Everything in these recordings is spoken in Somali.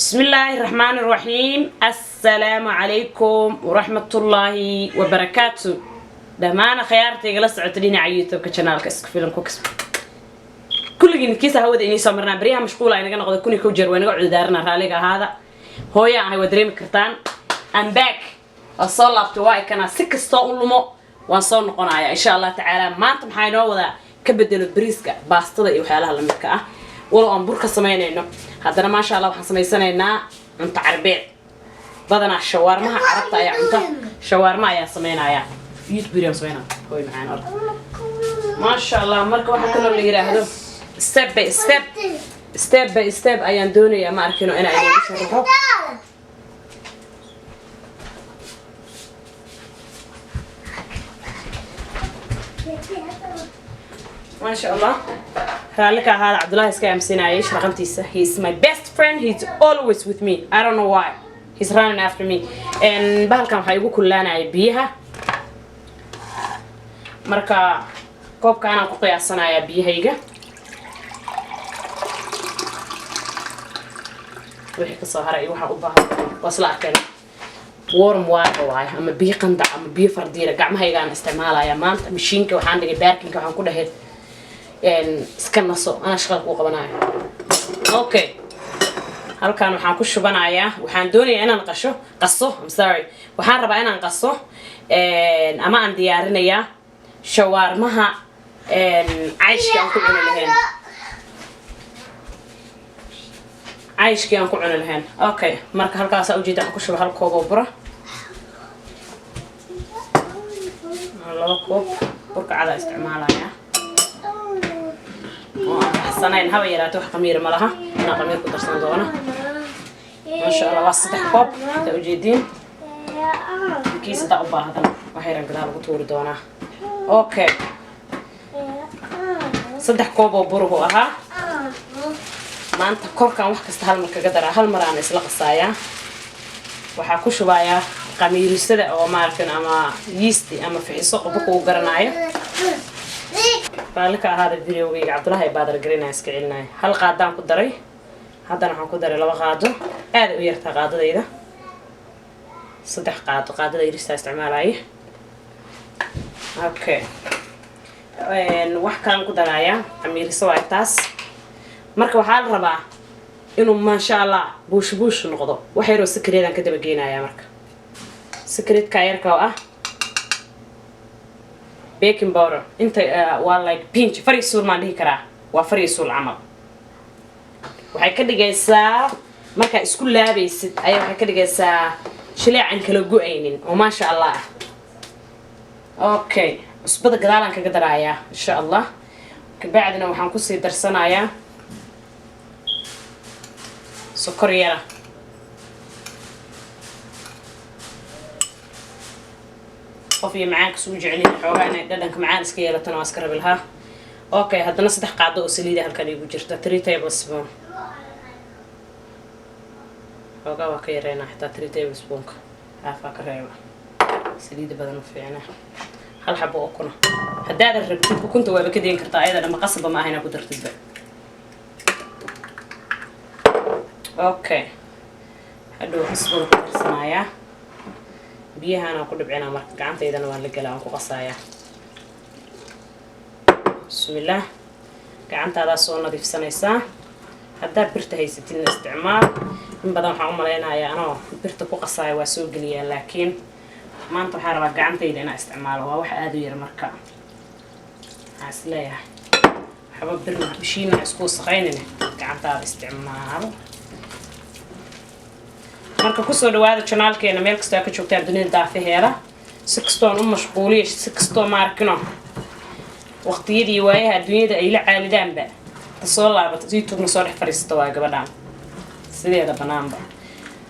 بسم الله الرحمن الرحيم. السلام عليكم ورحمة الله وبركاته. Dhammaan akhyaarta igala socota dhinaca YouTube-ka, channelka Isku Filan Cooks, kulligiin kiisa hawada inii soo marnaa. Baryaha mashquula inaga noqda, 1001 jeer waa inaga cududaarana, raaliga ahaada. Hooyaan ahay, waa dareemi kartaan. I'm back, waa soo laabtay, waa ikanaa. Si kastoo u lumo waan soo noqonaya, insha Allah tacaala. Maanta maxaa inoo wadaa? Ka bedelo bariiska, baastada iyo waxyaalaha lamidka ah. Walow aan bur ka samaynayno, haddana maasha Allah waxaan samaysanaynaa cunto carbeed. Badanaa shawaarmaha carabta ayaa cunta, shawaarma ayaa samaynayaa, YouTube aan samaynaa. Hooy macaan orda, maasha Allah. Marka waxaa kaloo la yiraahdo step by step, step by step ayaan doonayaa, ma arkino, inaa idinku sharaxo. Maasha Allah, raalli ka ahaada. Cabdullahi iska aaminsanayay sharqantiisa. He is my best friend, he's always with me. I don't know why he's running after me. And bahalkan waxaa igu kullaanaya biyaha. Marka koobkaanaan ku qiyaasanayaa biyahayga, wixii kasoo haray iyo waxaa u baahan waa isla arkeen. Warm water waaye ama biyo qandac ama biyo fardiira. Gacmahaygaan isticmaalaya maanta. Mashiinka waxaan dhigay parkingka, waxaan ku dhahay iska naso, anaa shaqada kuu qabanayo. Okay, halkan waxaan ku shubanayaa, waxaan doonayaa inaan qasho, qaso, I'm sorry, waxaan rabaa inaan qaso ama aan diyaarinayaa shawaarmaha cayshkii aan ku cuni lahayn, cayshkii aan ku cuni lahayn. Okay, marka halkaasaa ujeeda, waxaan ku shuba hal koob oo bura, laba koob burka cadaa isticmaalaya oo aan baxsanayn haba yaraate. Wax qamiira ma laha, inaan qamiir ku darsan doono, maasha Allah. Waa 3 koob intaa ujeediin. Kiis hadaa u baahdan wax yaran gadaal lagu tuuri doonaa. Okay, 3 koob oo buruhu ahaa. Maanta korkaan wax kasta hal mar kaga daraa, hal mar aan isla qasaayaa. Waxaa ku shubayaa qamiirisada oo maaragtan ama yeasti ama fixiso, qofka kuu garanaayo. Raalli ka ahaada, videogayga Cabdullahi baadar garinaya, iska celinaya. Hal qaadaan ku daray, haddana waxaan ku daray 2 qaado. Aada u yartaa qaadadayda, 3 qaado qaadada yaristaa isticmaalaya. Okay, wax kalaan ku darayaa qamiiriso waay taas. Marka waxaa la rabaa inuu maasha Allah buush buush noqdo. Wax yaroo sakareedaan ka daba geenayaa. Marka sakareedka yarka oo ah baking powder inta waa like pinch, fari suul maan dhihi karaa, waa fari suul camal. Waxay ka dhigaysaa markaa isku laabaysid ayaa waxay ka dhigaysaa jileecan kala go-aynin oo maasha Allah ah. Okay, cusbada gadaalaan kaga darayaa, insha Allah. Kabacdina waxaan kusii darsanayaa sokor yara. Qof iyo macaanka suu jecelyihin, xoogaa inay dhadhanka macaan iska yeelatana waa iska rabi lahaa. Okay, haddana 3 qaado oo saliida halkan igu jirta, 3 tablespoon. Xoogaa waa ka yareynaa xitaa 3 tablespoonka, haafaa ka reeba, saliida badan u fiicna. Hal xabo oo ukuna, haddaadan rabtid ukunta waaba ka dayn kartaa, ayada dhama qasaba ma aha inaa ku dartidba. Okay, hadhow cusbada ku darsanayaa, biyahaanaan ku dhibcinaa. Marka gacantaydana waan la gelaa, waan ku qasayaa. Bismillaah. Gacantaadaa soo nadiifsanaysaa. Haddaa birta haysatidna isticmaal. In badan waxaan u malaynayaa anoo birta ku qasaya waa soo geliyaa, laakiin maanta waxaa rabaa gacantayda inaa isticmaalo. Waa wax aada u yar. Marka waxaa is leeyahay waxba birna bishiina isku wasaqaynine, gacantaada isticmaalo. Marka kusoo dhawaada channelkeena, meel kastoo aa ka joogtaan dunida daafaheeda. Si kastoon u mashquuliya, si kastoo maarkino waqtiyadii waayaha adduunyada ay la caalidaanba, ta soo laabata YouTubena soo dhex fadhiisata waa gabadhaan. Sideeda banaanba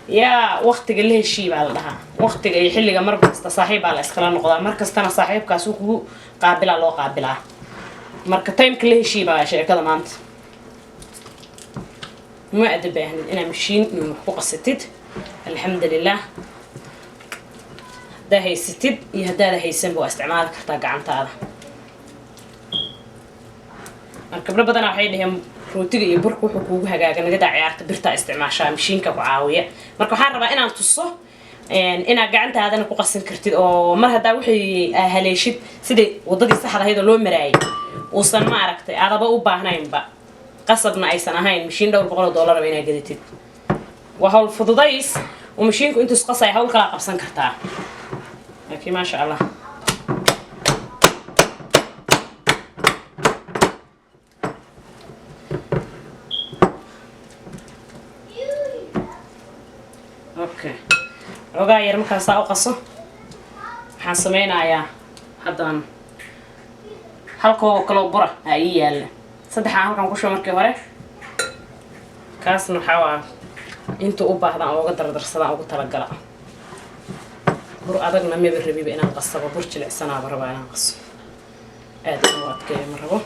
yaa waqtiga la heshii baa la dhahaa. Waqtiga iyo xilliga mar kasta saaxiib baa la iskala noqdaa, mar kastana saaxiibkaas uu kugu qaabilaa loo qaabilaa. Marka timeka la heshii baa sheekada. Maanta ma ada baahnid inaad mashiin inuu wax ku qasatid. Alxamdulilah, haddaa haysatid iyo haddaada haysanba waa isticmaali kartaa gacantaada. Marka gabdho badanaa waxay dhaheen Rootiga iyo burka wuxuu kuugu hagaaga nagadaa ciyaarta birtaa isticmaashaa, mashiinka ku caawiya. Marka waxaan rabaa inaan tuso inaad gacantaadana ku qasan kartid, oo mar haddaa wixii haleeshid sidii wadadii saxda ahayd oo loo maraayay, uusan, ma aragtay, aadaba u baahnaynba, qasabna aysan ahayn mashiin dhowr boqol oo dollaraba inaad gadatid. Waa hawl fududays oo mashiinku intuu isqasaya hawl kalaa qabsan kartaa. Laakiin maasha Allah. Okay, xoogaa yar markaan saa u qaso, waxaan sameynayaa haddaan hal koob oo kaloo bura aa ii yaalla. Saddexaan halkan ku shuba markii hore, kaasna waxaa waa intuu u baahdan ooga dardarsadaan ugu talagala. Bur adagna maba rabiba inaan qasabo, bur jilicsanaaba rabaa inaan qaso, aad inuu adkeeyo ma rabo.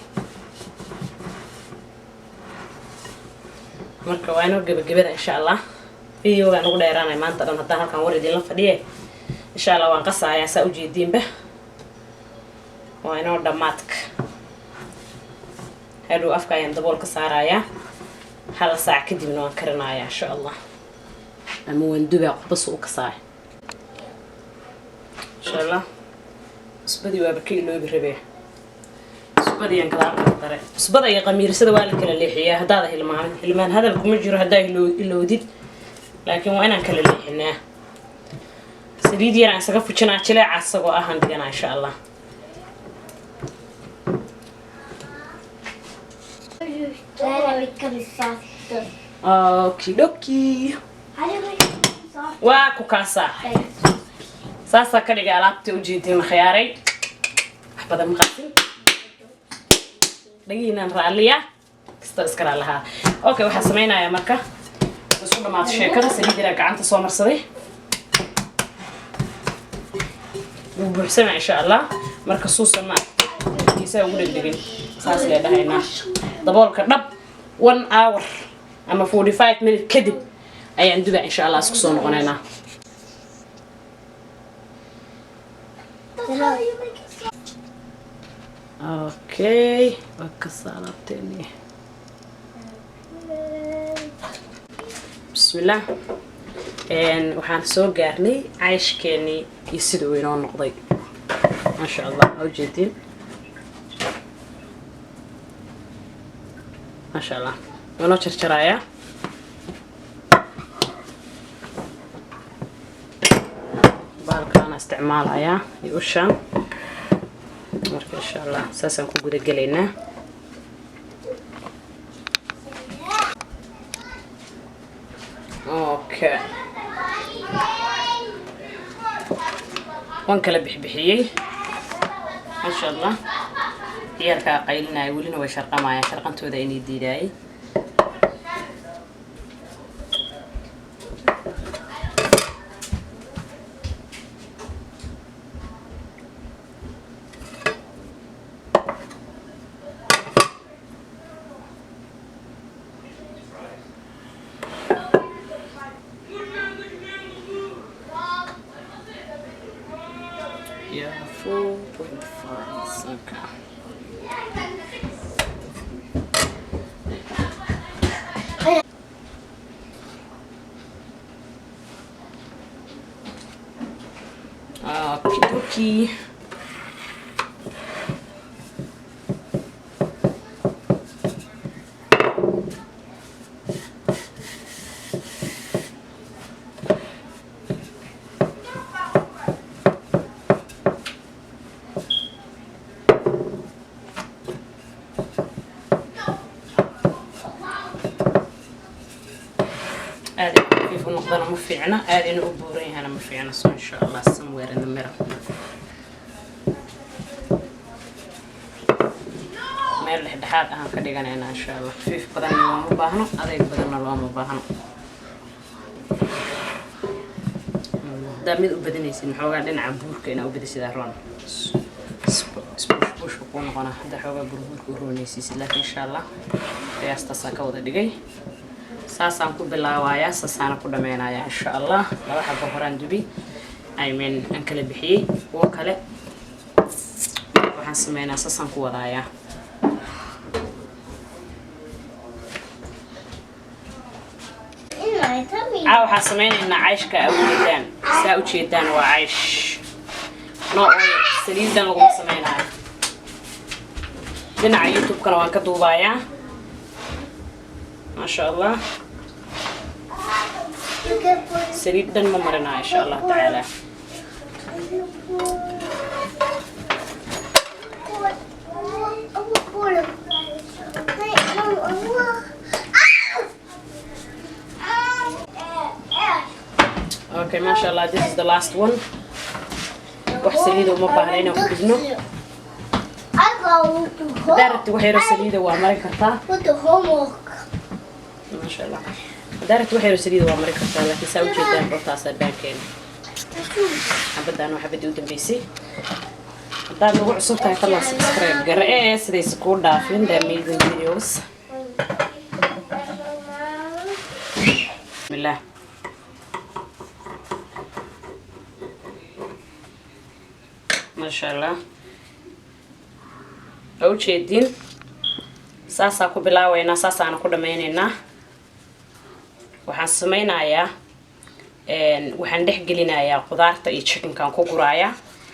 Marka waa inoo gebagabada, insha Allah. Videogaan ugu dheeraanay maanta dhan haddaan halkan war idinla fadhiye. Insha Allah waan qasayaa, saa ujeediinba. Waa inoo dhammaadka. Hadhow afka ayaan dabool ka saarayaa, hal saac kadibna waan karinayaa, insha Allah, ama waan dubaa, qofba su u kasaaya, insha Allah. Cusbadii waaba ka iloobi rabee, cusbadii aan gadaal kaga daray. Cusbada iyo qamiirsada waa la kala leexiyaa. Haddaada hilmaamin, hilmaan hadal kuma jiro haddaa ilowdid, laakiin waa inaan kala leexinaa. Saliid yaraan isaga fujinaa, jileeca isagoo ahaan dhiganaa, insha Allah. Där är mycket vi satte. Okidoki. Waa ku kaasaa, saasaa ka dhigay alaabtii ujeedin khiyaaray. Wax badan ma qasin, dhagihiinaan raalliya kastoo iska raallahaa. Okay, waxaa sameynayaa marka isku dhamaato sheekada. Saliid yaraa gacanta soo marsaday, wuu buuxsamaa, insha Allah. Marka suusan, ma geesaha ugu dhegdhegin, saas lee dhahaynaa. Daboolka dhab, 1 hour ama 45 minute kadib ayaan dubaa, insha Allah. Isku soo noqonaynaa. That's how you make it soft. Okay, waa kasa alaabteeni. Bismillah. Waxaan soo gaarnay cayshkeenii iyo sida uu inoo noqday, maasha Allah. Waa ujeediin, maasha Allah. Waa noo jarjarayaa. Baalkaana isticmaalayaa iyo ushaan. Marka insha Allah saasaan ku guda gelaynaa. Okay, waan kala bixbixiyey, maasha Allah. Ciyaalkaa qaylinaya, welina way sharqamayaan, sharqantooda inay diidaayay. Yeah, 4.5. Okay. Okie dokie. Aad inuu khafiif u noqdana ma fiicna, aad inuu u buuran yahana ma fiicna. So insha Allah somewhere in the middle, meel dhexdhexaad ahaan ka dhiganaynaa, insha Allah. Khafiif badanna looma baahno, adayg badanna looma baahno. Haddaa mid u badinaysid, xoogaa dhinaca buurka inaa u badisidaa roon, isbuush buushka kuu noqonaa haddaa xoogaa burbuurka u roonaysiisid. Laakiin insha Allah qiyaastaasaan ka wada dhigay, saasaan ku bilaabayaa, saasaana ku dhameynayaa, insha Allah. Laba xabo horaan dubi, I mean, aan kala bixiyey. Kuwo kale waxaan sameynaa, saasaan ku wadaayaa. Caa waxaa sameynaynaa cayshka awgeedaan saa ujeedaan. Waa caysh no oil, saliidan laguma sameynaayo. Dhinaca YouTube-kana waan ka duubayaa, maasha Allah. You can put Saliid dhan ma marinayo, insha Allah tacaala. You can put Hey, no, ah! Okay, maasha Allah, this is the last one. Wax saliida uma baahna inaan ku dubno. I go to Haddaa rabti wax yaroo saliida waa marin kartaa. With the homework. Maasha Allah, haddaa rabti wax yaroo saliida waa marin kartaa, laakiin saa ujeedaan bartaasaa baankeena. Xabadaan waa xabadii u dambeysay. Haddaad nagu cusub tahay, fadlan subscribe gare ee sidaysa kuu dhaafin the amazing videos. Bismillah. Maasha Allah, waa ujeediin. Saasaa ku bilaaweynaa, saasaana ku dhammayneynaa. Waxaan sameynayaa, waxaan dhex gelinayaa qudaarta iyo chickenkaan ku guraayaa.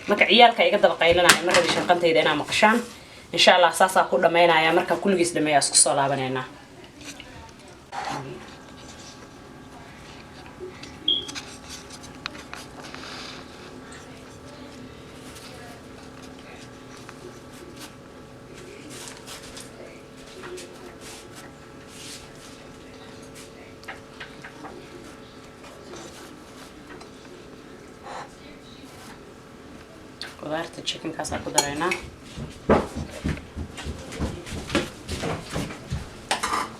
Marka ciyaalka iga daba qaylinaya, ma rabi shanqantayda inaa maqashaan. Insha Allah saasaa ku dhammaynayaa. Markaa kulligiis dhameeyaa, isku soo laabaneynaa. Qudaarta chickenkaasaa ku daraynaa.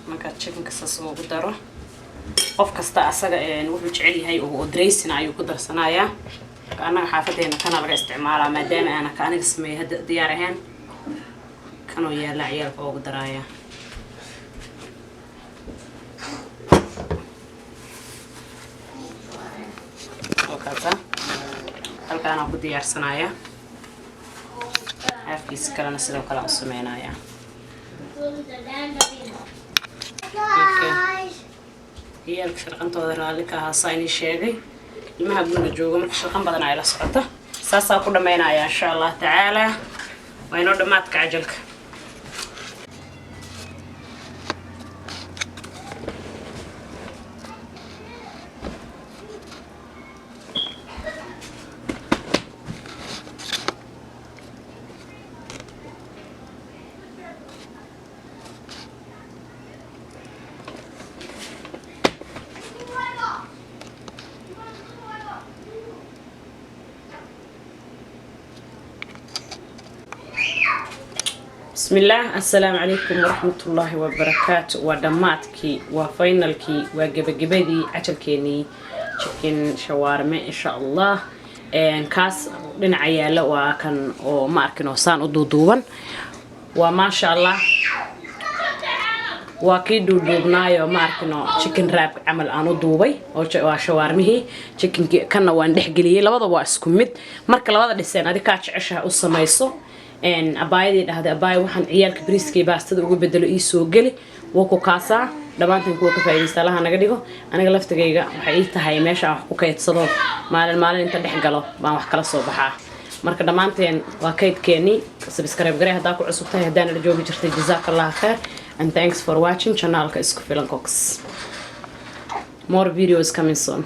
Markaa chickenka saas ugu daro, qof kasta asaga wuxuu jecel yahay oo dressing ayuu ku darsanayaa. Marka annaga xaafadeena kana laga isticmaalaa, maadaama aana ka aniga sameeyay hadda diyaar ahayn, kanoo yaala ciyaalka ugu daraaya. Oo kaasa halkaanaa ku diyaarsanaya. Halfkiisa kalena sidoo kale aan u sameynaya. Guys. Ciyaalka sharqantooda raalli ka ahaa. Saa inii sheegay, ilmaha guriga jooga marka sharqan badan ay la socota. Saasaa ku dhammaynaya, insha Allah tacaala. Waa inoo dhammaadka cajalka. Bismi illaah. Assalaamu calaykum waraxmatullaahi wabarakaatu. Waa dhammaadkii, waa finalkii, waa gebagabadii cajalkeenii chicken shawarma, insha Allah. Kaas dhinaca yaala waa kan oo ma arkin oo saan u duuduuban. Waa maasha Allah, waa kii duuduubnaayo, ma arkino, chicken wrap camal aan u duubay oo waa shawaarmihii chickenkii. Kanna waan dhexgeliyey. Labada waa isku mid. Marka labada dhiseen adi kaa jeceshaha u samayso. Abaayadii dhahday, "Abaaya, waxaan ciyaalka bariiska iyo baastada uga bedelo ii soo geli." Waa ku kaasaa. Dhammaantan kuwa ka faa'iidaysta Allaha naga dhigo. Aniga laftigayga waxay ii tahay meesha aan wax ku kaydsado. Maalin maalin inta dhex galo baan wax kala soo baxaa. Marka dhammaanteen waa kaydkeennii. Subscribe garee haddaa ku cusub tahay. Haddaana la joogi jirtay, jazaak Allah khair and thanks for watching channelka Isku Filan Cooks. More videos coming soon.